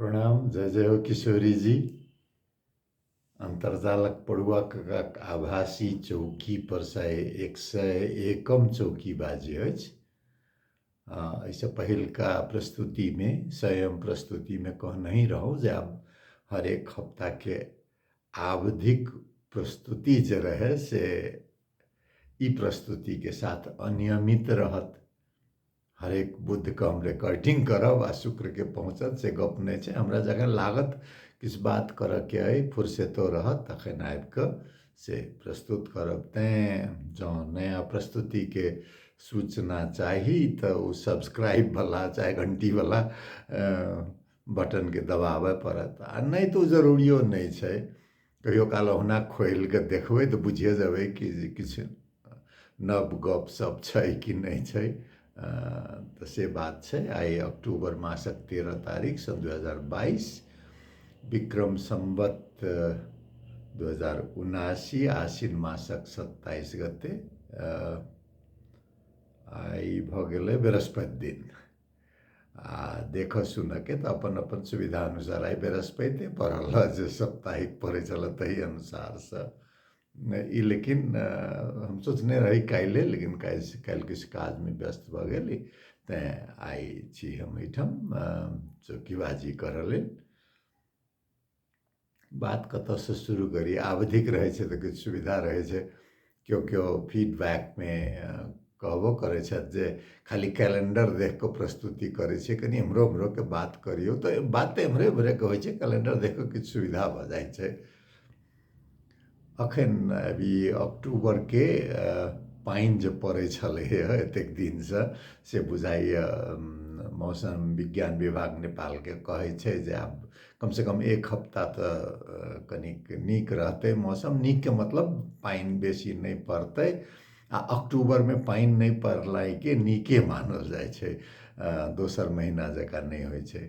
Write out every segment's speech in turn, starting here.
प्रणाम, जय जय हो किशोरी जी। अन्तर्जालक पड़ुआ काकाक आभासी चौकी पर 101म चौकी बाजी अछि। एहिसँ पहिलका प्रस्तुतिमे, स्वयं प्रस्तुतिमे कहनहि रहौँ जे आब हरेक हफ्ताके आवधिक प्रस्तुति जे रहै से ई प्रस्तुतिके साथ अनियमित रहत। हरेक बुधके हम रिकॉर्डिंग करब आ शुक्रके पहुँचत से गप नहि छै। हमरा जखन लागत किछु बात करऽके अइ, फुर्सतो रहत, तखन आबिकऽ से प्रस्तुत करब। तैँ जँ नया प्रस्तुतिके सूचना चाही तऽ ओ सब्सक्राइबवला चाहे घण्टीवला बटनके दबाबय पड़त, आ नहि तऽ ओ जरूरियो नहि छै। कहियो काल ओहुना खोलि कऽ देखबै तऽ बुझिए जेबै कि जे किछु नव गप सप छै कि नहि छै। तऽ से बात छै। आइ अक्टूबर मासक 13 तारीख सन् 2022, विक्रम सम्वत 2079, आश्विन मासक 27 गते, आइ भऽ गेलै बृहस्पति दिन। आ देखऽ सुनऽके तऽ अपन अपन सुविधा अनुसार आइ बृहस्पतिए पड़ल हँ, जे साप्ताहिक पड़ै छलए ताहि अनुसारसँ ई। लेकिन हम सोचने रही काल्हिए, लेकिन काल्हि किछु काजमे व्यस्त भऽ गेली, तैँ आइ छी हम एहिठाम चौकीबाजी करऽ लेल। बात कतऽसँ शुरू करी? आवधिक रहै छै तऽ किछु सुविधा रहै छै। केओ केओ फीडबैकमे कहबो करै छथि जे खाली कैलेंडर देख कऽ प्रस्तुति करै छियै, कनि एम्हरो ओम्हरोके बात करियौ। तऽ बात तऽ एम्हरे ओम्हरेके होइ छै, कैलेंडर देख कऽ किछु सुविधा भऽ जाइ छै। अखन अभी अक्टूबरके पानि जे पड़ै छलैए एतेक दिनसँ, से बुझाइए मौसम विज्ञान विभाग नेपालके कहै छै जे आब कमसँ कम एक हफ्ता तऽ कनिक नीक रहतै मौसम। नीकके मतलब पानि बेसी नहि पड़तै, आ अक्टूबरमे पानि नहि पड़लाइके नीके मानल जाइ छै, दोसर महीना जकाँ नहि होइ छै।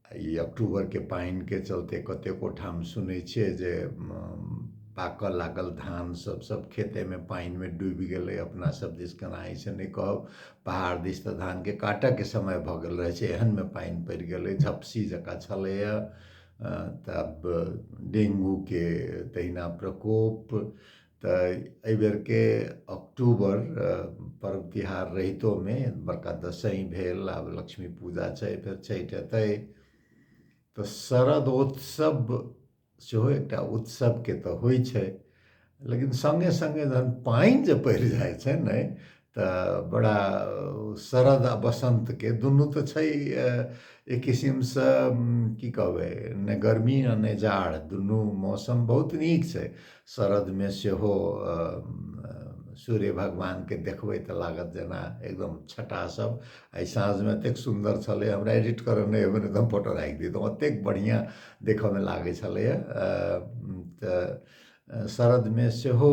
ई अक्टूबरके पानिके चलते कतेको ठाम सुनै छियै जे पाकऽ लागल धान सब सब खेतेमे पानिमे डूबि गेलै। अपना सब दिस केना होइ छै नहि कहब, पहाड़ दिस तऽ धानके काटऽके समय भऽ गेल रहै छै, एहनमे पानि पड़ि गेलै, झपसी जकाँ छलैए। तब डेंगूके तहिना प्रकोप। तऽ एहिबेरके अक्टूबर पर्व तिहार रहितोमे, बड़का दशैँ भेल, आब लक्ष्मी पूजा छै, फेर छठि एतै, तऽ शरदोत्सव सेहो एकटा उत्सवके तऽ होइ छै, लेकिन सङ्गे सङ्गे जहन पानि जे पड़ि जाइ छै ने तऽ बड़ा शरद आ बसन्तके दुनू तऽ छै एक किसिमसँ, की कहबै, नहि गर्मी आ नहि जाड़, दुनू मौसम बहुत नीक छै। शरदमे सेहो सूर्य भगवानके देखबै तऽ लागत जेना एकदम छटा सब। आइ साँझमे एतेक सुन्दर छलै, हमरा एडिट करऽ नहि अबै, नहि तऽ हम फोटो राखि दितहुँ, ओतेक बढ़िआँ देखऽमे लागै छलैए। तऽ शरदमे सेहो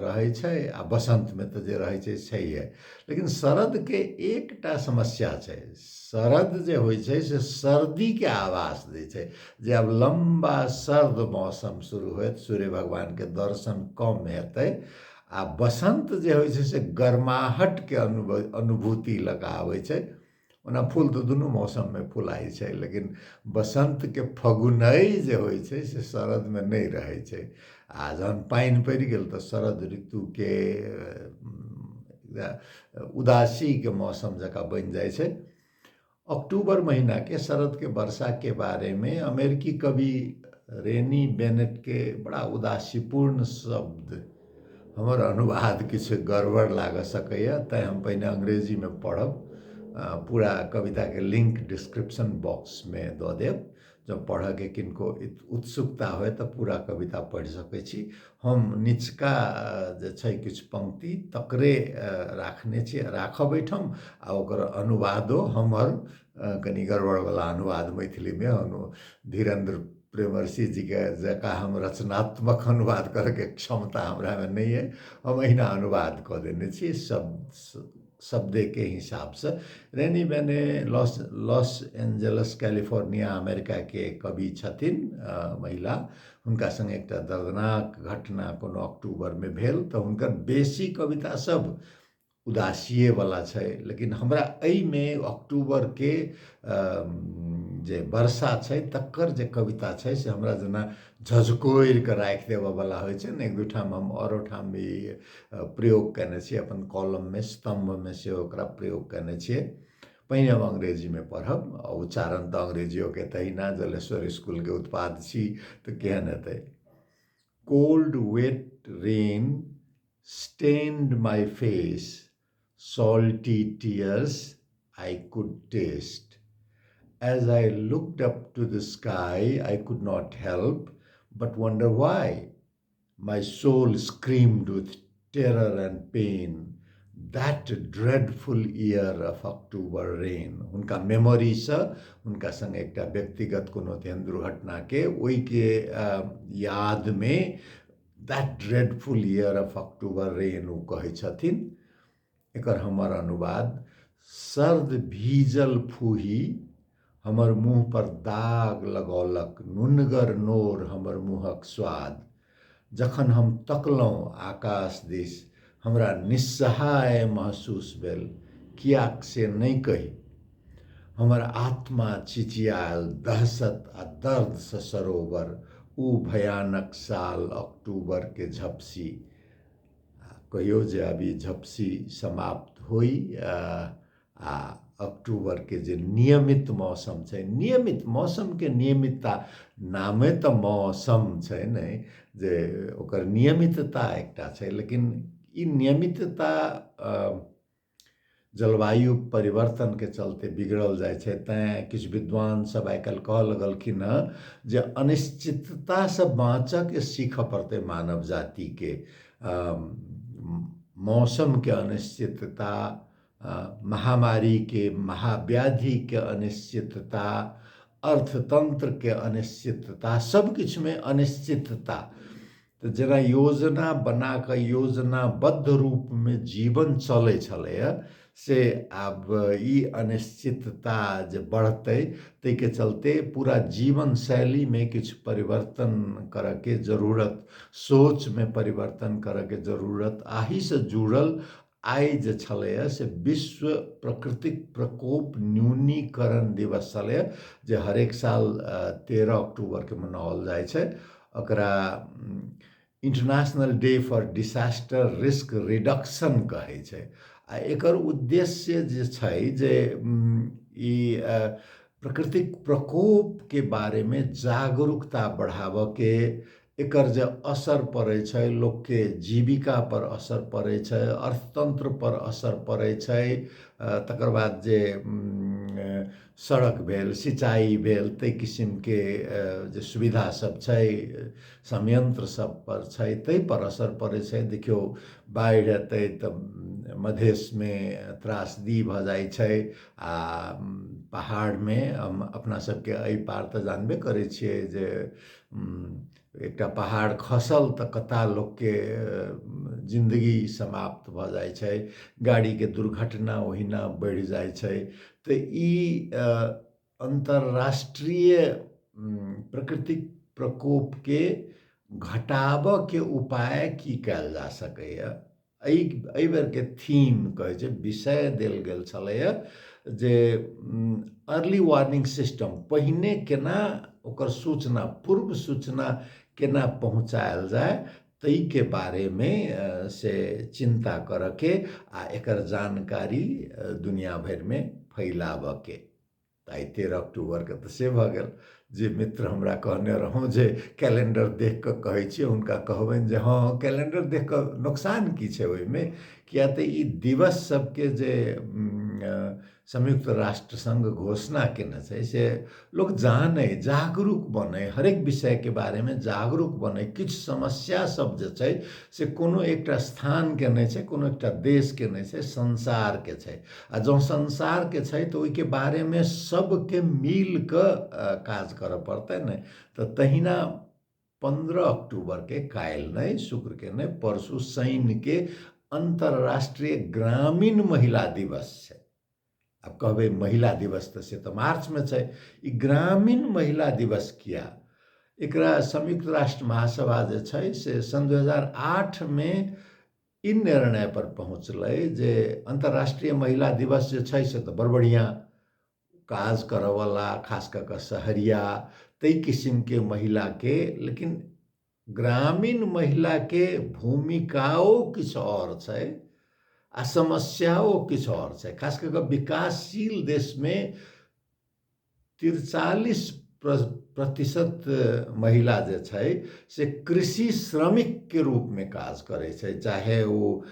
रहै छै आ बसन्तमे तऽ जे रहै छै छैहे, लेकिन शरदके एकटा समस्या छै। शरद जे होइ छै से सर्दीके आभास दै छै जे आब लम्बा सर्द मौसम शुरू होयत, सूर्य भगवानके दर्शन कम हेतै। आ बसन्त जे होइ छै से गर्माहटके अनुभूति लऽ कऽ आबै छै। ओना फूल तऽ दुनू मौसममे फुलाइ छै, लेकिन बसन्तके फगुनइ जे होइ छै से शरदमे नहि रहै छै। आ जहन पानि पड़ि गेल तऽ शरद ऋतुके उदासीके मौसम जकाँ बनि जाइ छै। अक्टूबर महीनाके शरदके वर्षाके बारेमे अमेरिकी कवि रेनी बेनेटके बड़ा उदासीपूर्ण शब्द, हमर अनुवाद किछु गड़बड़ लागि सकैए, तैँ हम पहिने अंग्रेजीमे पढ़ब। पूरा कविताके लिंक डिस्क्रिप्शन बॉक्समे दऽ देब, जँ पढ़ऽके किनको उत्सुकता होय तऽ पूरा कविता पढ़ि सकै छी। हम निचका जे छै किछु पंक्ति तकरे राखने छी, राखब एहिठाम, आ ओकर अनुवादो हमर कनि गड़बड़वला अनुवाद मैथिलीमे धीरेन्द्र प्रेमर्षि जीके जकाँ हम रचनात्मक अनुवाद करैके क्षमता हमरामे नहि अइ, हम अहिना अनुवाद कऽ देने छी शब्देके हिसाबसँ। रेनी बेने लॉस लॉस एंजलस कैलिफोर्निया अमेरिकाके कवि छथिन महिला। हुनका सङ्गे एकटा दर्दनाक घटना कोनो अक्टूबरमे भेल, तऽ हुनकर बेसी कविता सब उदासिएवला छै, लेकिन हमरा एहिमे अक्टूबरके जे वर्षा छै तकर जे कविता छै से हमरा जेना झझकोरि कऽ राखि देबऽवला होइ छै ने। एक दू ठाम हम आओरो ठाम भी प्रयोग कयने छियै, अपन कॉलममे स्तम्भमे सेहो ओकरा प्रयोग कयने छियै। पहिने हम अंग्रेजीमे पढ़ब, आ उच्चारण तऽ अंग्रेजियोके तहिना, जलेश्वर इसकुलके उत्पाद छी तऽ केहन हेतै। Cold wet rain stained my face, salty tears I could taste. As I looked up to the sky, I could not help but wonder why. My soul screamed with terror and pain that dreadful year of October rain. हुनका मेमोरीसँ हुनका सङ्ग एकटा व्यक्तिगत कोनो तेहन दुर्घटनाके ओहिके यादमे that dreadful year of October rain ओ कहै छथिन। एकर हमर अनुवाद, सर्द भीजल फूही हमर मुँह पर दाग लगौलक, नुनगर नोर हमर मुँहक स्वाद। जखन हम तकलहुँ आकाश दिस, हमरा निस्सहाय महसूस भेल, कियाक से नहि कहि। हमर आत्मा चिचियायल दहशत आ दर्दसँ सरोवर, ओ भयानक साल अक्टूबरके झपसी। कहियो जे आब ई झपसी समाप्त होइ आ अक्टूबरके जे नियमित मौसम छै, नियमित मौसमके नियमितता, नामे तऽ मौसम छै ने जे ओकर नियमितता एकटा छै, लेकिन ई नियमितता जलवायु परिवर्तनके चलते बिगड़ल जाइ छै। तैँ किछु विद्वान सब आइ काल्हि कहऽ लगलखिन हँ जे अनिश्चिततासँ बाँचऽके सीखऽ पड़तै मानव जातिके। मौसमके अनिश्चितता, महामारीके महाव्याधिके अनिश्चितता, अर्थतन्त्रके अनिश्चितता, सब किछुमे अनिश्चितता। तऽ जेना योजना बना कऽ योजनाबद्ध रूपमे जीवन चलै छलैए से आब ई अनिश्चितता जे बढ़तै ताहिके चलते पूरा जीवन शैलीमे किछु परिवर्तन करऽके जरूरत, सोचमे परिवर्तन करऽके जरूरत। एहिसँ जुड़ल आइ जे छलैए से विश्व प्राकृतिक प्रकोप न्यूनीकरण दिवस छलैए, जे हरेक साल 13 अक्टूबरके मनाओल जाइ छै। ओकरा international day for disaster risk reduction कहै छै। आ एकर उद्देश्य जे छै जे ई प्राकृतिक प्रकोपके बारेमे जागरूकता बढ़ाबऽके, एकर जे असर पड़ै छै लोकके जीविका पर असर पड़ै छै, अर्थतन्त्र पर असर पड़ै छै, तकर बाद जे सड़क भेल, सिंचाइ भेल, ताहि किसिमके जे सुविधा सब छै संयंत्र सब पर छै ताहि पर असर पड़ै छै। देखियौ बाढ़ि एतै तऽ मधेशमे त्रासदी भऽ जाइ छै आ पहाड़मे अपना सबके एहि पार तऽ जानबे करै छियै जे एकटा पहाड़ खसल तऽ कता लोकके जिन्दगी समाप्त भऽ जाइ छै, गाड़ीके दुर्घटना ओहिना बढ़ि जाइ छै। तऽ ई अन्तर्राष्ट्रीय प्राकृतिक प्रकोपके घटाबऽके उपाय की कयल जा सकैए, एहि बेरके थीम कहै छै, विषय देल गेल छलैए जे अर्ली वार्निंग सिस्टम, पहिने केना ओकर सूचना, पूर्व सूचना केना पहुँचायल जाय ताहिके बारेमे से चिन्ता करऽके आ एकर जानकारी दुनिया भरिमे फैलाबऽके। तऽ आइ 13 अक्टूबरके तऽ से भऽ गेल। जे मित्र हमरा कहने रहौँ जे कैलेंडर देख कऽ कहै छियै, हुनका कहबनि जे हँ कैलेंडर देख कऽ नोकसान की छै ओहिमे, किया तऽ ई दिवस सबके जे संयुक्त राष्ट्र संघ घोषणा केने छै से लोक जानै, जागरूक बनै, हरेक विषयके बारेमे जागरूक बनै। किछु समस्या सब जे छै से कोनो एकटा स्थानके नहि छै, कोनो एकटा देशके नहि छै, संसारके छै। आ जँ संसारके छै तऽ ओहिके बारेमे सबके मिल कऽ काज करऽ पड़तै ने। तऽ तहिना 15 अक्टूबरके काल्हि नहि, शुक्रके नहि, परसू शनिके अन्तर्राष्ट्रीय ग्रामीण महिला दिवस छै। आब कहबै महिला दिवस तऽ से तऽ मार्चमे छै, ई ग्रामीण महिला दिवस किया? एकरा संयुक्त राष्ट्र महासभा जे छै से सन् 2008मे ई निर्णय पर पहुँचलै जे अन्तर्राष्ट्रीय महिला दिवस जे छै से तऽ बड़ बढ़िआँ काज करऽवला खास कऽ कऽ शहरिया ताहि किसिमके महिलाके, लेकिन ग्रामीण महिलाके भूमिकाओ किछु आओर छै आ समस्याओ किछु आओर छै। खास कऽ कऽ विकासशील देशमे 43% महिला जे छै से कृषि श्रमिकके रूपमे काज करै छै, चाहे ओ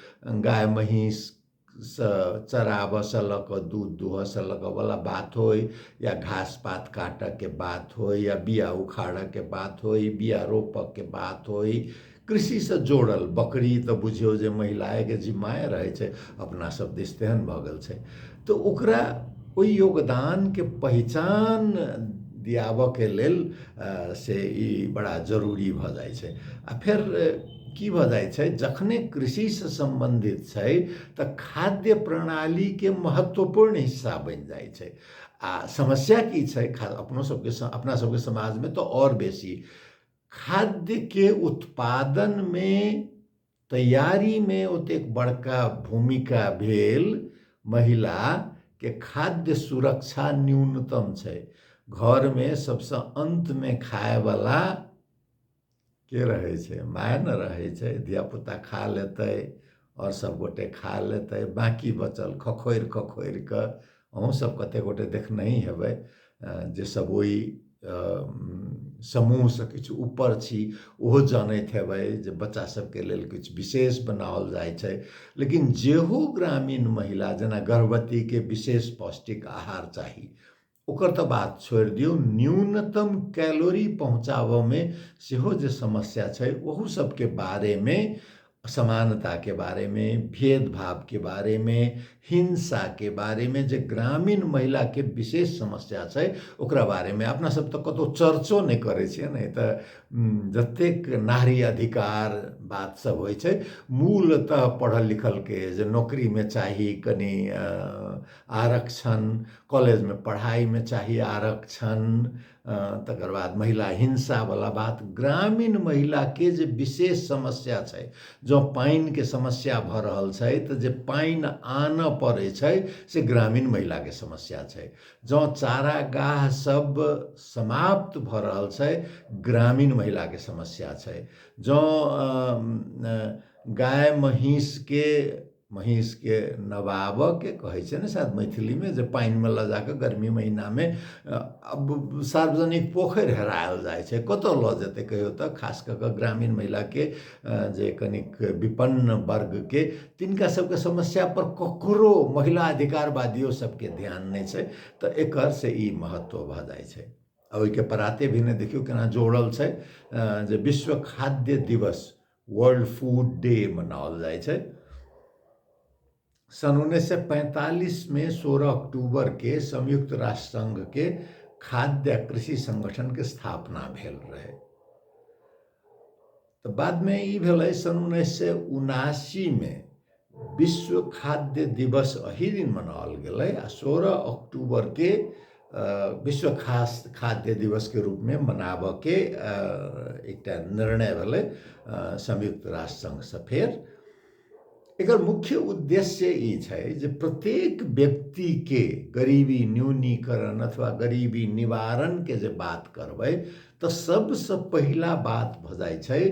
गाय महीँससँ चराबऽसँ लऽ कऽ दूध दुहऽसँ लऽ कऽ वला बात होइ, या घास पात काटऽके बात होइ, या बिया उखाड़ऽके बात होइ, बिया रोपऽके बात होइ, कृषिसँ जोड़ल। बकरी तऽ बुझियौ जे महिलाएके जिम्माए रहै छै, अपना सब दिस तेहन भऽ गेल छै। तऽ ओकरा ओहि योगदानके पहिचान दियाबऽके लेल से ई बड़ा जरूरी भऽ जाइ छै। आ फेर की भऽ जाइ छै, जखने कृषिसँ सम्बन्धित छै तऽ खाद्य प्रणालीके महत्वपूर्ण हिस्सा बनि जाइ छै। आ समस्या की छै अपनो सबके, अपना सबके समाजमे तऽ आओर बेसी खाद्यके उत्पादनमे तैयारीमे ओतेक बड़का भूमिका भेल महिलाके, खाद्य सुरक्षा न्यूनतम छै। घरमे सबसँ अन्तमे खायवला के रहै छै? माय ने रहै छै। धियापुता खा लेतै आओर सब गोटे खा लेतै, बाँकी बचल खखोरि खखोरि कऽ। अहूँ सब कतेक गोटे देखनहि हेबै जे सब ओहि समूहसँ किछु ऊपर छी, ओहो जनैत हेबै जे बच्चा सबके लेल किछु विशेष बनाओल जाइ छै। लेकिन जेहो ग्रामीण महिला, जेना गर्भवतीके विशेष पौष्टिक आहार चाही, ओकर तऽ बात छोड़ि दियौ, न्यूनतम कैलोरी पहुँचाबऽमे सेहो जे समस्या छै, ओहू सबके बारेमे, असमानताके बारेमे, भेदभावके बारेमे, हिंसाके बारेमे, जे ग्रामीण महिलाके विशेष समस्या छै ओकरा बारेमे अपना सब तऽ कतहु चर्चो नहि करै छियै ने। तऽ जतेक नारी अधिकार बात सब होइ छै, मूलतः पढ़ल लिखलके जे नौकरीमे चाही कनि आरक्षण, कॉलेजमे पढ़ाइमे चाही आरक्षण, तकर बाद महिला हिंसावला बात, ग्रामीण महिलाके जे विशेष समस्या छै, जँ पानिके समस्या भऽ रहल छै तऽ जे पानि आनऽ पड़ै छै से ग्रामीण महिलाके समस्या छै। जँ चारागाह सब समाप्त भऽ रहल छै, ग्रामीण महिलाके समस्या छै। जँ गाय महीँसके महीँसके नबाबऽके कहै छै ने शायद मैथिलीमे, जे पानिमे लऽ जाकऽ गर्मी महिनामे, अब सार्वजनिक पोखरि हेरायल जाइ छै, कतऽ लऽ जेतै कहियौ तऽ? खास कऽ कऽ ग्रामीण महिलाके जे कनिक विपन्न वर्गके, तिनका सबके समस्या पर ककरो महिला अधिकारवादियो सबके ध्यान नहि छै। तऽ एकर से ई महत्व भऽ जाइ छै। आ ओहिके पराते भी ने देखियौ केना जोड़ल छै जे विश्व खाद्य दिवस, वर्ल्ड फूड डे मनाओल जाइ छै। सन 1945मे 16 अक्टूबर के संयुक्त राष्ट्र संघ के खाद्य कृषि संगठन के स्थापना भेल रहे। तऽ बादमे ई भेलै सन 1979मे विश्व खाद्य दिवस एही दिन मनाओल गेलै आ 16 अक्टूबरके विश्व खास खाद्य दिवसके रूपमे मनाबऽके एकटा निर्णय भेलै संयुक्त राष्ट्र सङ्घसँ। फेर एकर मुख्य उद्देश्य ई छै जे प्रत्येक व्यक्तिके गरीबी न्यूनीकरण अथवा गरीबी निवारणके जे बात करबै तऽ सबसँ पहिला बात भऽ जाइ छै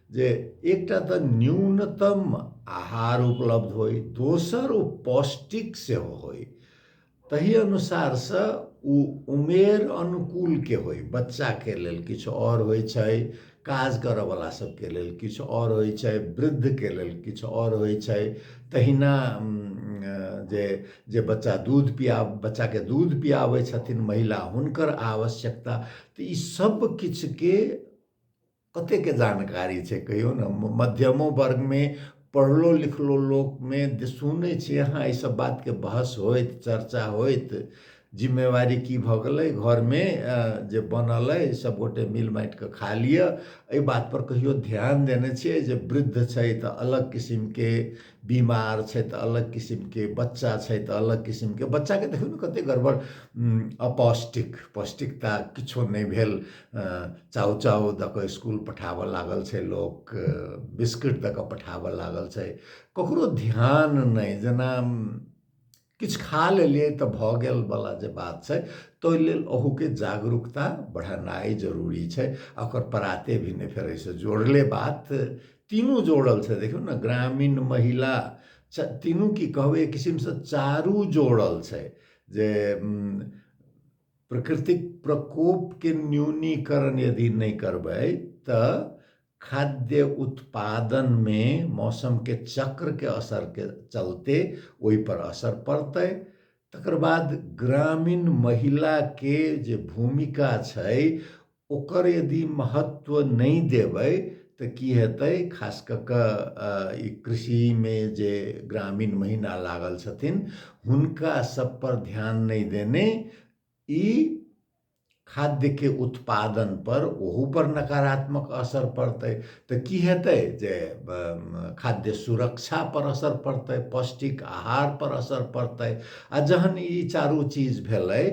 जे एकटा तऽ न्यूनतम आहार उपलब्ध होइ, दोसर ओ पौष्टिक सेहो होइ, तही अनुसारसँ ओ उमेर अनुकूलके होइ। बच्चाके लेल किछु आओर होइ छै, काज करऽवला सबके लेल किछु आओर होइ छै, वृद्धके लेल किछु आओर होइ छै। तहिना जे जे बच्चा दूध पिया बच्चाके दूध पियाबै छथिन महिला, हुनकर आवश्यकता, तऽ ई सब किछुके कतेकके जानकारी छै कहियौ ने? मध्यमो वर्गमे पढ़लो लिखलो लोकमे जे सुनै छियै अहाँ एहि सब बातके बहस होइत, चर्चा होइत जिम्मेवारी की भऽ गेलै, घरमे जे बनल अइ सभगोटे मिल बाँटि कऽ खा लिअ। एहि बातपर कहियो ध्यान देने छियै जे वृद्ध छै तऽ अलग किसिमके, बीमार छै तऽ अलग किसिमके, बच्चा छै तऽ अलग किसिमके। बच्चाके देखियौ ने कते गड़बड़, अपौष्टिक, पौष्टिकता किछो नहि भेल, चाउ चाउ दऽ कऽ इसकुल पठाबऽ लागल छै लोक, बिस्किट दऽ कऽ पठाबऽ लागल छै, ककरो ध्यान नहि, जेना किछु खा लेलियै तऽ भऽ गेल वला जे बात छै। ताहि लेल अहूके जागरूकता बढ़ेनाइ जरूरी छै। आ ओकर पराते भी नहि, फेर एहिसँ जोड़ले बात, तीनू जोड़ल छै। देखियौ ने, ग्रामीण महिला तीनू की कहबै, एक किसिमसँ चारू जोड़ल छै जे प्रकृतिक प्रकोपके न्यूनीकरण यदि नहि करबै तऽ खाद्य उत्पादनमे मौसमके चक्रके असरके चलते ओहिपर असर पड़तै। तकर बाद ग्रामीण महिलाके जे भूमिका छै ओकर यदि महत्व नहि देबै तऽ की हेतै? खास कऽ कऽ ई कृषिमे जे ग्रामीण महिला लागल छथिन हुनका सब पर ध्यान नहि देने ई खाद्यके उत्पादन पर ओहू पर नकारात्मक असर पड़तै। तऽ की हेतै जे खाद्य सुरक्षा पर असर पड़तै, पौष्टिक आहार पर असर पड़तै। आ जहन ई चारू चीज भेलै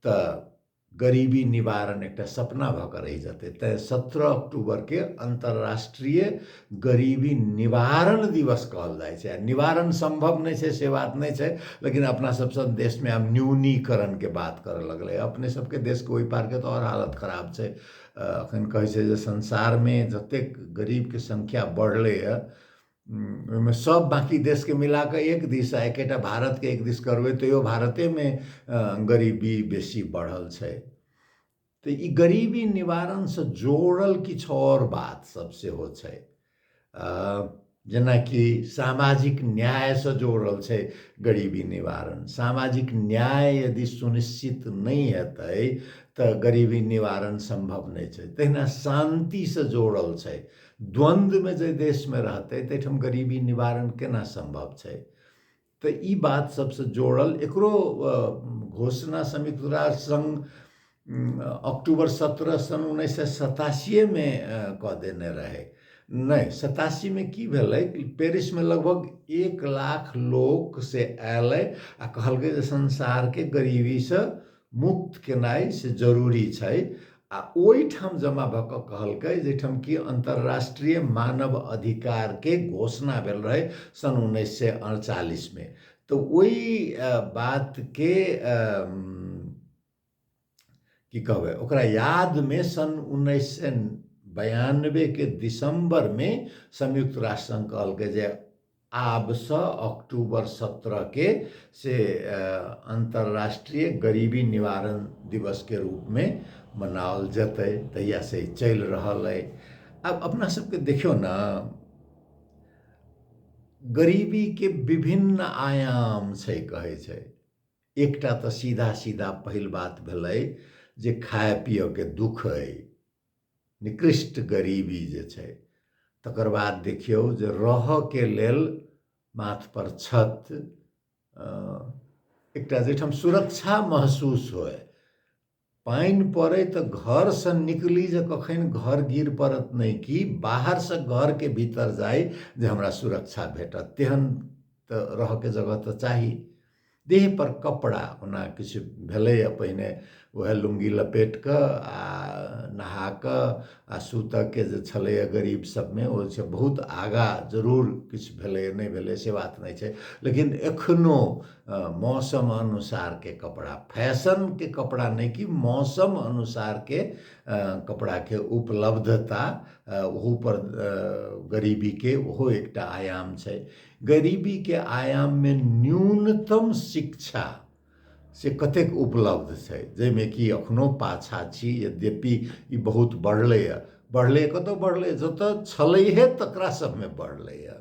तऽ गरीबी निवारण एकटा सपना भऽ कऽ रहि जेतै। तैँ 17 अक्टूबरके अन्तर्राष्ट्रीय गरीबी निवारण दिवस कहल जाइ छै। आ निवारण सम्भव नहि छै से बात नहि छै, लेकिन अपना सब सन देशमे आब न्यूनीकरणके बात करऽ लगलै। अपने सबके देशके ओहि पारके तऽ आओर हालत खराब छै। एखन कहै छै जे संसारमे जतेक गरीबके संख्या बढ़लैए ओहिमे सब बाँकी देशके मिलाकऽ एक दिस आ एकेटा भारतके एक दिस करबै तैयो भारतेमे गरीबी बेसी बढ़ल छै। तऽ ई गरीबी निवारणसँ जोड़ल किछु आओर बात सब सेहो छै, जेनाकि सामाजिक न्यायसँ जोड़ल छै गरीबी निवारण। सामाजिक न्याय यदि सुनिश्चित नहि हेतै तऽ गरीबी निवारण सम्भव नहि छै। तहिना शान्तिसँ जोड़ल छै, द्वन्द्वमे जे देशमे रहतै ताहिठाम गरीबी निवारण केना सम्भव छै? तऽ ई बात सबसँ जोड़ल एकरो घोषणा संयुक्त राष्ट्र संघ अक्टूबर 17 सन 1987मे कऽ देने रहै। नहि, 87मे की भेलै कि पेरिसमे लगभग 1 लाख लोक से आयलै आ कहलकै जे संसारके गरीबीसँ मुक्त केनाइ से जरूरी छै। आ ओहिठाम जमा भऽ कऽ कहलकै जाहिठाम कि अन्तर्राष्ट्रीय मानव अधिकारके घोषणा भेल रहै सन् 1948मे। तऽ ओहि बातके की कहबै, ओकरा यादमे सन् 1992के दिसम्बरमे संयुक्त राष्ट्र सङ्घ कहलकै जे आबसँ अक्टूबर 17के से अन्तर्राष्ट्रीय गरीबी निवारण दिवसके रूपमे मनाओल जेतै। तहियासँ ई चलि रहल अइ। आब अपना सबके देखियौ ने, गरीबीके विभिन्न आयाम छै कहै छै। एकटा तऽ सीधा सीधा पहिल बात भेलै जे खाय पियऽके दुःख अइ, निकृष्ट गरीबी जे छै। तकर बाद देखियौ जे रहऽके लेल माथपर छत, एकटा जाहिठाम सुरक्षा महसूस होय, पानि पड़ै तऽ घरसँ निकली जे कखन घर गिर पड़त नहि कि बाहरसँ घरके भीतर जाइ जे हमरा सुरक्षा भेटत, तेहन तऽ रहऽके जगह तऽ चाही। देह पर कपड़ा ओना किछु भेलैए पहिने उएह लुङ्गी लपेट कऽ आ नहा कऽ आ सुतऽके जे छलैए गरीब सबमे, ओहिसँ बहुत आगाँ जरूर किछु भेलैए, नहि भेलै से बात नहि छै, लेकिन एखनो मौसम अनुसारके कपड़ा, फैशनके कपड़ा नहि कि मौसम अनुसारके कपड़ाके उपलब्धता, ओहूपर गरीबीके ओहो एकटा आयाम छै। गरीबीके आयाममे न्यूनतम शिक्षा से कतेक उपलब्ध छै, जाहिमे कि एखनो पाछाँ छी, यद्यपि ई बहुत बढ़लैए। बढ़लै कतऽ बढ़लै? जतऽ छलैहे तकरा सबमे बढ़लैए।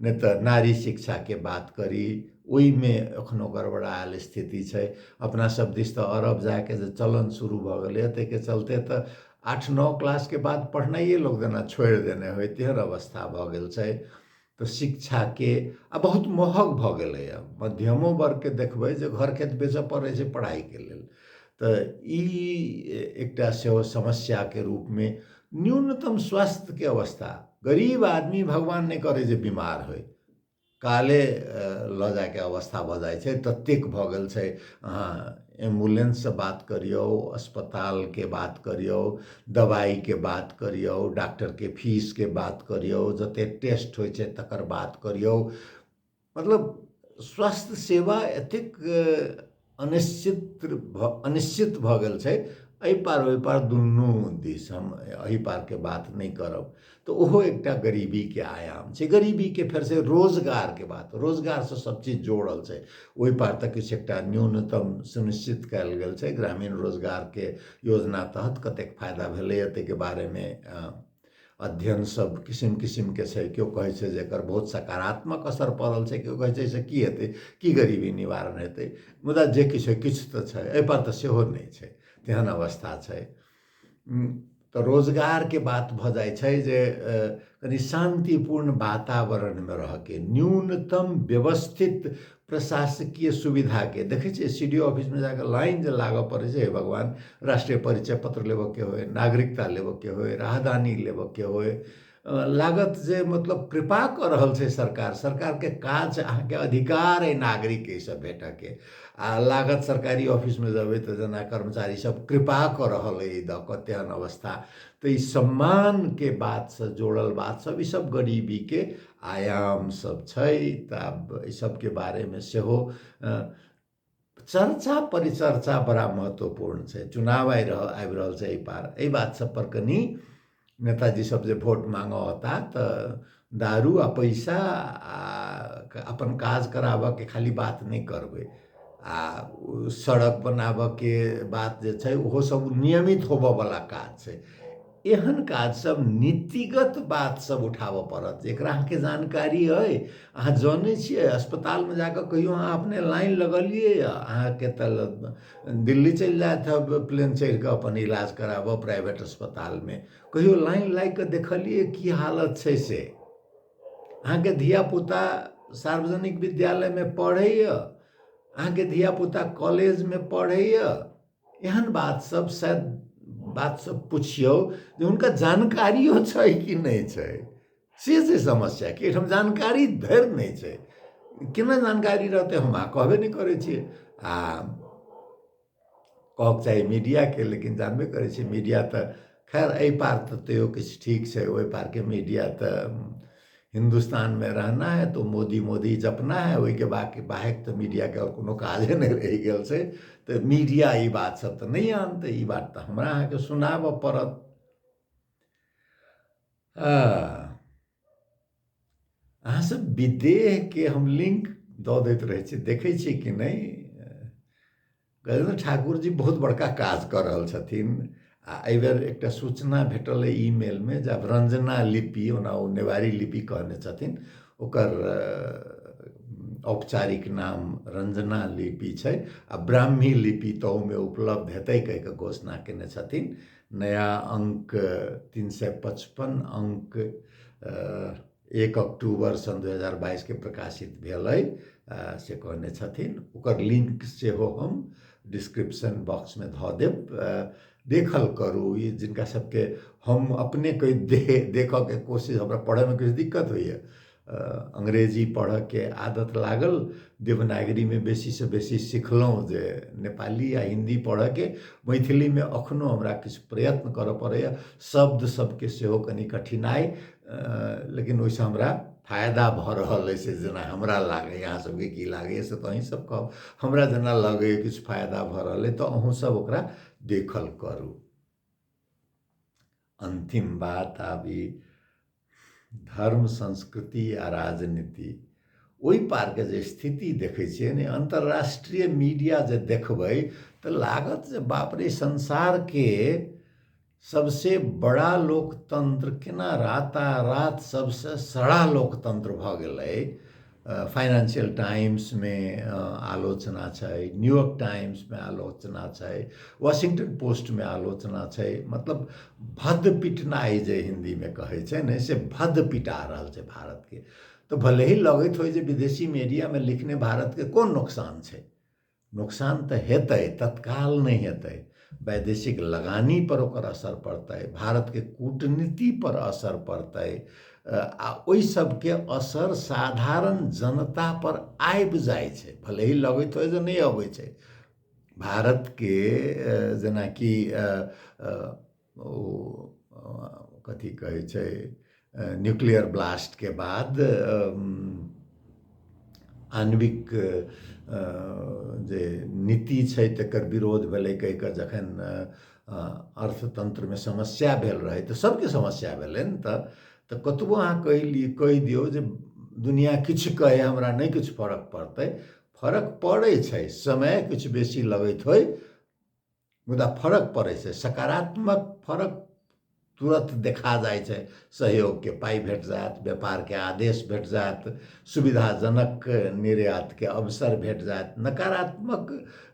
नहि तऽ नारी शिक्षाके बात करी, ओहिमे एखनो गड़बड़ायल स्थिति छै। अपना सब दिस तऽ अरब जायके जे चलन शुरू भऽ गेलैए ताहिके चलते तऽ 8-9 क्लासके बाद पढ़नाइए लोक जेना छोड़ि देने होइ तेहन अवस्था भऽ गेल छै। तऽ शिक्षाके आ बहुत महग भऽ गेलैए। मध्यमो वर्गके देखबै जे घर खेत बेचऽ पड़ै छै पढ़ाइके लेल। तऽ ई एकटा सेहो समस्याके रूपमे न्यूनतम स्वास्थ्यके अवस्था, गरीब आदमी भगवान नहि करै जे बीमार होइ, काले लऽ जाइके अवस्था भऽ जाइ छै, ततेक भऽ गेल छै। अहाँ एम्बुलेंससँ बात करियौ, अस्पतालके बात करियौ, दबाइके बात करियौ, डॉक्टरके फीसके बात करियौ, जतेक टेस्ट होइ छै तकर बात करियौ, मतलब स्वास्थ्य सेवा एतेक अनिश्चित भऽ गेल छै। एहि पार ओहि पार दुनू दिस, हम एहि पारके बात नहि करब, तऽ ओहो एकटा गरीबीके आयाम छै। गरीबीके फेरसँ रोजगारके बात, रोजगारसँ सब चीज जोड़ल छै। ओहि पार तऽ किछु एकटा न्यूनतम सुनिश्चित कयल गेल छै ग्रामीण रोजगारके योजना तहत, कतेक फायदा भेलैए ताहिके बारेमे अध्ययन सब किसिम किसिमके छै। केओ कहै छै जे एकर बहुत सकारात्मक असर पड़ल छै, केओ कहै छै एहिसँ की हेतै, की गरीबी निवारण हेतै। मुदा जे किछु होइ, किछु तऽ छै, एहिपर तऽ सेहो नहि छै, तेहन अवस्था छै। तऽ रोजगारके बात भऽ जाइ छै जे कनि शान्तिपूर्ण वातावरणमे रहऽके, न्यूनतम व्यवस्थित प्रशासकीय सुविधाके। देखै छियै सी डी ओ ऑफिसमे जाकऽ लाइन जे लागऽ पड़ै छै, हे भगवान, राष्ट्रीय परिचय पत्र लेबऽके होइ, नागरिकता लेबऽके होइ, राहदानी लेबऽके होइ, लागत जे मतलब कृपा कऽ रहल छै सरकार। सरकारके काज अहाँके अधिकार अइ नागरिकके ईसब भेटऽके, आ लागत सरकारी ऑफिसमे जेबै तऽ जेना कर्मचारी सब कृपा कऽ रहल अइ दऽ कऽ, तेहन अवस्था। तऽ ई सम्मानके बातसँ जोड़ल बात सब, ईसब गरीबीके आयाम सब छै। तऽ आब एहि सबके बारेमे सेहो चर्चा परिचर्चा बड़ा महत्वपूर्ण छै। चुनाव आबि रहल छै एहि पार, एहि बात सब पर कनि नेताजी सब जे वोट मांगऽ औता तऽ दारू आ पैसा आ अपन काज कराबऽके खाली बात नहि करबै, आ सड़क बनाबऽके बात जे छै ओहो सब नियमित होबऽवला काज छै। एहन काज सब नीतिगत बात सब उठाबऽ पड़त जेकरा अहाँके जानकारी अइ, अहाँ जनै छियै। अस्पतालमे जाकऽ कहियो अहाँ अपने लाइन लगलियै? अहाँके तऽ दिल्ली चलि जाइत हैब प्लेन चढ़िकऽ अपन इलाज कराबऽ प्राइवेट अस्पतालमे। कहियो लाइन लागि कऽ देखलियै की हालत छै से? अहाँके धियापुता सार्वजनिक विद्यालयमे पढ़ैए? अहाँके धियापुता कॉलेजमे पढ़ैए? एहन बात सब शायद बात सब पुछियौ जे हुनका जानकारियो छै कि नहि छै। से छै समस्या कि एहिठाम जानकारी धरि नहि छै। केना जानकारी रहतै, हम अहाँ कहबे नहि करै छियै। आ कहक चाही मीडियाके, लेकिन जानबे करै छियै मीडिया तऽ खैर एहि पार तऽ तैयो किछु ठीक छै, ओहि पारके मीडिया तऽ हिन्दुस्तान में रहना है तो मोदी मोदी जपना है, ओहिके बाकी बाहेक तऽ मीडियाके आओर कोनो काजे नहि रहि गेल छै। तऽ मीडिया ई बात सब तऽ नहि आनतै, ई बात तऽ हमरा अहाँके सुनाबऽ पड़त। अहाँ सब विदेहके हम लिंक दऽ दैत रहै छी, देखै छी कि नहि? गजेन्द्र ठाकुर जी बहुत बड़का काज कऽ रहल छथिन। आ एहिबेर एकटा सूचना भेटल अइ ईमेलमे जे आब रंजना लिपि, ओना ओ नेवारी लिपि कहने छथिन, ओकर औपचारिक नाम रंजना लिपि छै, आ ब्राह्मी लिपि तहूमे उपलब्ध हेतै कहि कऽ घोषणा केने छथिन। नया अङ्क 355 अङ्क 1 अक्टूबर सन् 2022 के प्रकाशित भेलै से कहने छथिन। ओकर लिंक सेहो हम डिस्क्रिप्शन बॉक्समे धऽ देब, देखल करू। ई जिनका सबके हम अपने कोइ देखऽके कोशिश, हमरा पढ़ऽमे किछु दिक्कत होइए, अंग्रेजी पढ़ऽके आदत लागल, देवनागरीमे बेसीसँ बेसी सिखलहुँ जे नेपाली आ हिन्दी पढ़ऽके, मैथिलीमे अखनो हमरा किछु प्रयत्न करऽ पड़ैए, शब्द सबके सेहो कनि कठिनाइ, लेकिन ओहिसँ हमरा फायदा भऽ रहल अइ से जेना हमरा लागैए। अहाँ सबके की लागैए से तऽ अहीँ सब कहब, हमरा जेना लगैए किछु फायदा भऽ रहल अइ, तऽ अहूँ सब ओकरा देखल करू। अन्तिम बात आब ई धर्म संस्कृति आ राजनीति ओहि पारके जे स्थिति देखै छियै ने, अन्तर्राष्ट्रीय मीडिया जे देखबै तऽ लागत जे बाप रे, संसारके सबसे बड़ा लोकतंत्र केना रातारात सबसे सड़ा लोकतंत्र भऽ गेलै। फाइनेंशियल टाइम्समे आलोचना छै, न्यूयॉर्क टाइम्समे आलोचना छै, वाशिंगटन पोस्टमे आलोचना छै। मतलब भद्द पिटनाइ जे हिन्दीमे कहै छै ने, से भद्द पिटा रहल छै भारतके। तऽ भले ही लगैत होइ जे विदेशी मीडियामे लिखने भारतके कोन नोकसान छै, नोकसान तऽ हेतै, तत्काल नहि हेतै। वैदेशिक लगानी पर ओकर असर पड़तै, भारतके कूटनीति पर असर पड़तै, आ ओहि सबके असर साधारण जनता पर आबि जाइ छै, भले ही लगैत होइ जे नहि अबै छै। भारतके जेनाकि ओ कथी कहै छै न्यूक्लियर ब्लास्टके बाद आणविक जे नीति छै तकर विरोध भेलै कहि कऽ जखन अर्थतन्त्रमे समस्या भेल रहै तऽ सबके समस्या भेलै ने। तऽ कतबो अहाँ कहि दियौ जे दुनिया किछु कहै हमरा नहि किछु फरक पड़तै, फरक पड़ै छै, समय किछु बेसी लगैत होइ मुदा फरक पड़ै छै। सकारात्मक फरक तुरत देखा जाइ छै, सहयोगके पाइ भेट जायत, व्यापारके आदेश भेट जायत, सुविधाजनक निर्यातके अवसर भेट जायत। नकारात्मक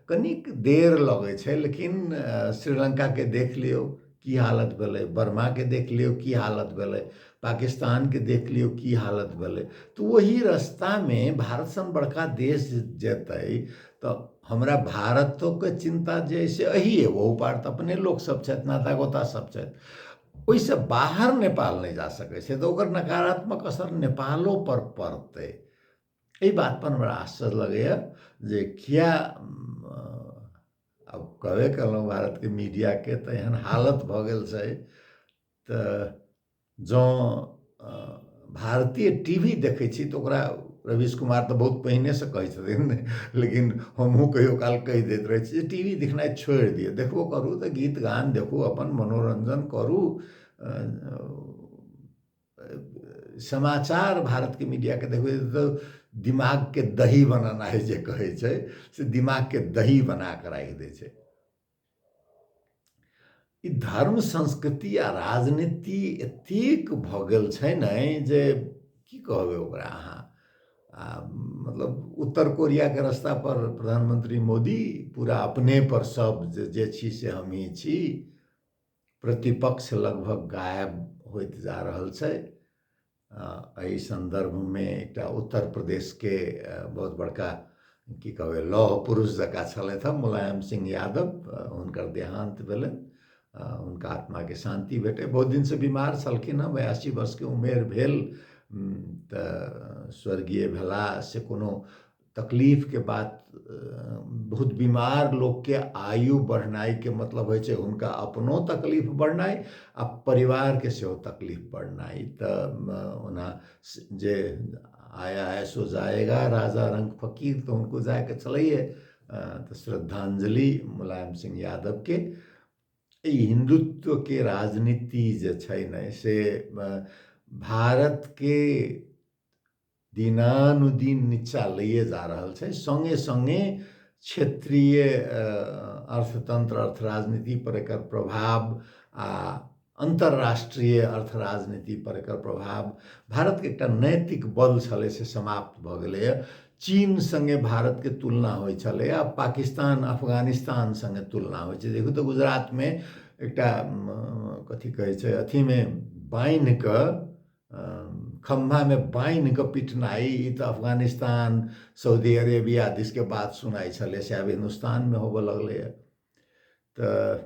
कनिक देर लगै छै, लेकिन श्रीलंकाके देख लियौ की हालत भेलै, बर्माके देख लियौ की हालत भेलै, पाकिस्तानके देख लियौ की हालत भेलै। तऽ ओही रास्तामे भारत सन बड़का देश जेतै तऽ हमरा भारतोके चिन्ता जे से अहिए, ओहू पार तऽ अपने लोकसभ छथि, नाता गोता सब छथि, ओहिसँ बाहर नेपाल नहि जा सकै छै, तऽ ओकर नकारात्मक असर नेपालो पर पड़तै। एहि बातपर हमरा आश्चर्य लगैए जे किया आब कहबे केलहुँ भारतके मीडियाके तऽ एहन हालत भऽ गेल छै। तऽ जँ भारतीय टी वी देखै छी तऽ ओकरा रवीश कुमार तऽ बहुत पहिनेसँ कहै छथिन, लेकिन हमहूँ कहियो काल कहि दैत रहै छी जे टी वी देखनाइ छोड़ि दियौ, देखबो करू तऽ गीत गान देखू, अपन मनोरञ्जन करू। समाचार भारतके मीडियाके देखबै तऽ दिमागके दही बनेनाइ जे कहै छै से दिमागके दही बना कऽ राखि दै छै। ई धर्म संस्कृति आ राजनीति एतेक भऽ गेल छै ने जे की कहबै ओकरा अहाँ। आ मतलब उत्तर कोरियाके रास्ता पर प्रधानमंत्री मोदी पूरा अपने पर सब जे छी से हमही छी, प्रतिपक्ष लगभग गायब होइत जा रहल छै। एहि सन्दर्भमे एकटा उत्तर प्रदेशके बहुत बड़का की कहबै लौह पुरुष जकाँ छलथि हँ मुलायम सिंह यादव, हुनकर देहान्त भेलनि, हुनका आत्माके शान्ति भेटै। बहुत दिनसँ बीमार छलखिन हँ, 82 वर्षके उमेर भेल तऽ स्वर्गीय भेला से कोनो तकलीफके बात। बहुत बीमार लोकके आयु बढ़नाइके मतलब होइ छै हुनका अपनो तकलीफ बढ़नाइ आ परिवारके सेहो तकलीफ बढ़नाइ। तऽ ओना जे आया है सो जाएगा राजा रंग फकीर, तऽ हुनको जायके छलैहे। तऽ श्रद्धांजलि मुलायम सिंह यादवके। ई हिन्दुत्वके राजनीति जे छै ने से भारतके दिनानुदिन नीचा लैए जा रहल छै। सङ्गे सङ्गे क्षेत्रीय अर्थतन्त्र अर्थ राजनीति पर एकर प्रभाव आ अन्तर्राष्ट्रीय अर्थ राजनीति पर एकर प्रभाव, भारतके एकटा नैतिक बल छलै से समाप्त भऽ गेलैए। चीन सङ्गे भारतके तुलना होइ छलै, आब पाकिस्तान अफगानिस्तान सङ्गे तुलना होइ छै। देखू तऽ गुजरातमे एकटा कथी कहै छै अथीमे बान्हि कऽ खम्भामे बान्हि कऽ पिटनाइ, ई तऽ अफगानिस्तान सऊदी अरेबिया दिसके बात सुनाइ छलै, से आब हिन्दुस्तानमे होबऽ लगलैए। तऽ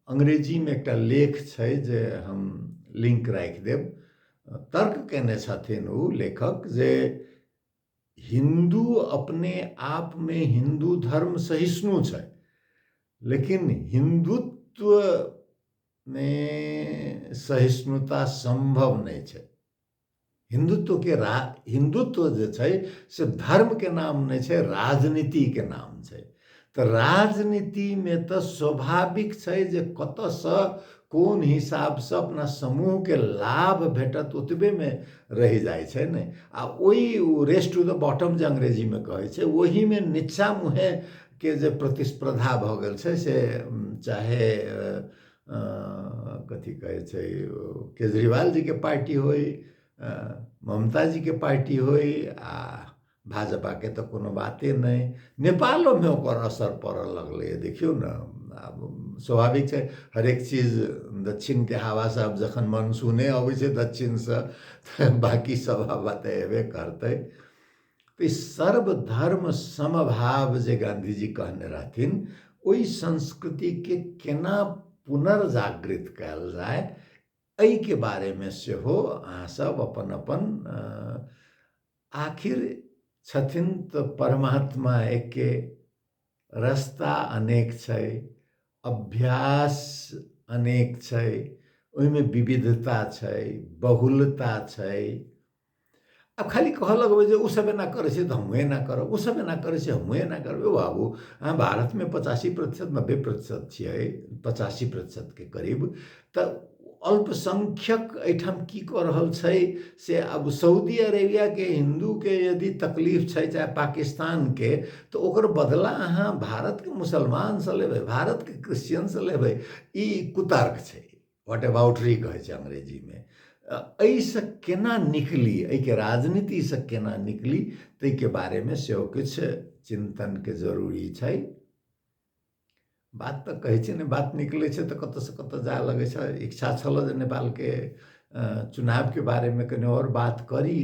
अंग्रेजीमे एकटा लेख छै जे हम लिंक राखि देब, तर्क केने छथिन ओ लेखक जे हिन्दू अपने आपमे हिन्दू धर्म सहिष्णु छै, लेकिन हिन्दुत्व मे सहिष्णुता सम्भव नहि छै। हिन्दुत्वके हिन्दुत्व जे छै से धर्मके नाम नहि छै, राजनीतिके नाम छै। तऽ राजनीतिमे तऽ स्वाभाविक छै जे कतऽसँ कोन हिसाबसँ अपना समूहके लाभ भेटत ओतबेमे रहि जाइ छै ने। आ ओहि रेस टू the bottom जे अंग्रेजीमे कहै छै ओहिमे निच्चा मुँहेके जे प्रतिस्पर्धा भऽ गेल छै से चाहे कथी कहै छै केजरीवाल जीके पार्टी होइ, ममता जीके पार्टी होइ आ भाजपाके तऽ कोनो बाते नहि। नेपालोमे ओकर असर पड़ऽ लगलैए, देखियौ ने। आब स्वाभाविक छै, हरेक चीज दक्षिणके हवासँ, आब जखन मानसूने अबै छै दक्षिणसँ तऽ बाँकी सब हवा तऽ एबे करतै। तऽ ई सर्वधर्म समभाव जे गाँधीजी कहने रहथिन, ओहि संस्कृतिके केना पुनर्जागृत कयल जाय, एहिके बारेमे सेहो अहाँसभ अपन अपन, आखिर छथिन तऽ परमात्मा एके, रस्ता अनेक छै, अभ्यास अनेक छै, ओहिमे विविधता छै, बहुलता छै। आब खाली कहऽ लगबै जे ओसभ एना करै छै तऽ हमहूँ एना करब, ओसभ एना करै छै हमहूँ एना करब। यौ बाबू, अहाँ भारतमे 85%, 90% छियै, 85%के करीब, तऽ अल्पसंख्यक एहिठाम की कऽ रहल छै से। आब सऊदी अरेबियाके हिन्दूके यदि तकलीफ छै, चाहे पाकिस्तानके, तऽ ओकर बदला अहाँ भारतके मुसलमानसँ लेबै, भारतके क्रिश्चियनसँ लेबै, ई कुतर्क छै। What अबाउटरी कहै छै अंग्रेजीमे। एहिसँ केना निकली, एहिके राजनीतिसँ केना निकली, ताहिके बारेमे सेहो किछु चिन्तनके जरूरी छै। बात तऽ कहै छै ने, बात निकलै छै तऽ कतऽसँ कतऽ जाय लगै छै। इच्छा छल जे नेपालके चुनावके बारेमे कनि आओर बात करी,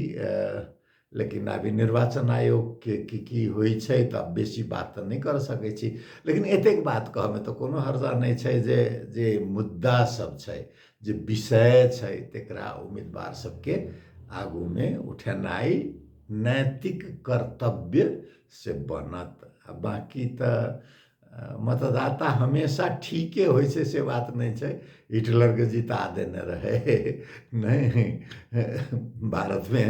लेकिन आब ई निर्वाचन आयोगके की की होइ छै तऽ आब बेसी बात तऽ नहि कर सकै छी। लेकिन एतेक बात कहऽमे तऽ कोनो हर्जा नहि छै जे जे मुद्दा सब छै, जे विषय छै, तकरा उम्मीदवार सबके आगूमे उठेनाइ नैतिक कर्तव्य से बनत। आ बाँकी तऽ मतदाता हमेशा ठीके होइ छै से बात नहि छै। हिटलरके जिता देने रहै नहि, भारतमे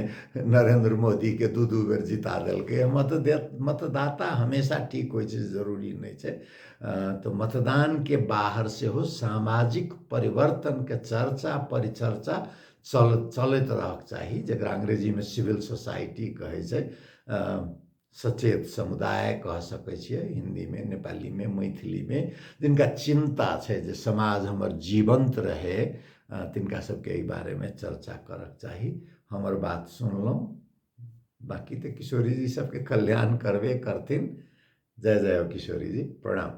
नरेंद्र मोदीके दू दू बेर जिता देलकै। मतदाता हमेशा ठीक होइ छै जरूरी नहि छै। तऽ मतदानके बाहर सेहो सामाजिक परिवर्तनके चर्चा परिचर्चा चलैत रहक चाही, जकरा अंग्रेजीमे सिविल सोसाइटी कहै छै, सचेत समुदाय कह सकै छियै हिन्दीमे, नेपालीमे, मैथिलीमे। जिनका चिन्ता छै जे समाज हमर जीवन्त रहे, तिनका सबके एहि बारेमे चर्चा करक चाही। हमर बात सुनलहुँ, बाँकी तऽ किशोरीजी सबके कल्याण करबे करथिन। जय जय हो किशोरीजी, प्रणाम।